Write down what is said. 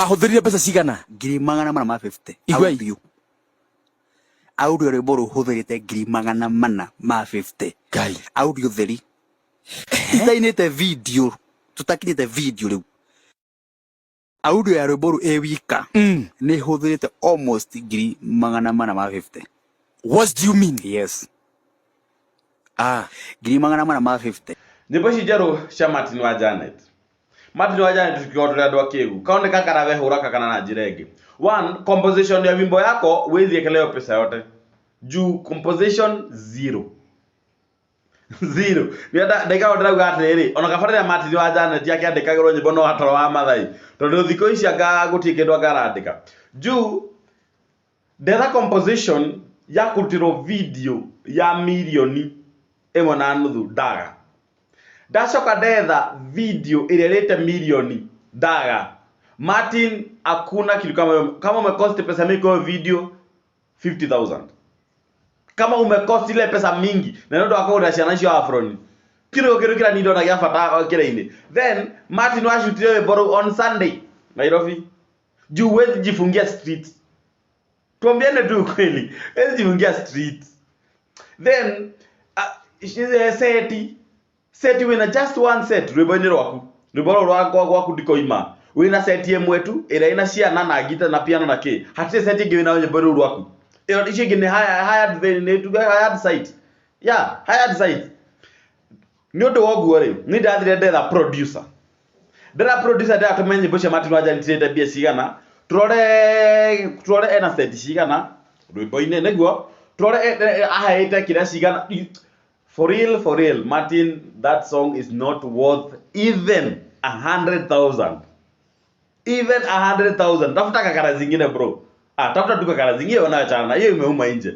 Ahũthĩrire mbeca cigana? 450,000. Igua. Audio, audio, rwĩmbo rũhũthĩrĩte 450,000. Ngai. Audio theri, itainĩte video, tũtakinyĩte video rĩu. Audio ya rwĩmbo rũu ĩ wika nĩ hũthĩrĩte almost 450,000. What do you mean? Yes. Ah. 450,000. Nyĩmbo ici njerũ cia Martin wa Janet, Martin wa Janet, tukiwa tũrĩ andũ akĩgu kaone kaka wehũra kakana na njĩra ĩngĩ. One, composition ya wimbo yako wezi ekeleo pesa yote juu composition zero zero. Ndaikarwo ndĩrauga atĩrĩrĩ, ona kaba rĩrĩa Martin wa Janet akĩandĩkagĩrwo nyĩmbo no atoro wa Mathai, tondũ thikũ ici anga gũtirĩ kĩndũ anga arandĩka juu ndetha composition ya kũrutĩrwo video ya 1.5 million ndaga. Ndacoka ndetha video ĩrĩa ĩrĩte milioni ndaga. Martin, hakuna kitu kama hiyo. Kama umecost pesa mingi kwa hiyo video, 50,000. Kama umecost ile pesa mingi na nĩ ũndũ wa kũgũrĩra ciana icio afroni, kĩrĩ kĩndũ kĩrĩa niĩ ndona gĩa bata kĩrĩa-inĩ. Then Martin wacutire rwĩmbo rũu on Sunday Nairobi, juu huwezi jifungia street. Tuambiane tu ukweli, huwezi jifungia street. Then seti wĩna just one set rwĩmbo-inĩ rwaku, rwĩmbo rũrũ rwakwa gwaku ndikoima, wĩna set ĩmwe tu ĩrĩa ĩna ciana na ngita na piano na kĩ. Hatirĩ set ĩngĩ wĩnayo nyĩmbo rũu rwaku. Ĩyo icio ingĩ nĩ hired, nĩ tuge hired site, yeah, hired site. Nĩ ũndũ wa ũguo rĩ, nĩ ndathire ndetha producer, ndetha producer, ndĩratũma nyĩmbo cia Martin wa Janet cirĩte mbia cigana, turore ena set cigana rwĩmbo-inĩ, nĩguo turore aheĩte kĩrĩa cigana. For real, for real, Martin, that song is not worth even 100,000, even 100,000. Tafuta kakara zingine, bro. Ah, tafuta tu kakara zingine, unachana hiyo imeuma nje.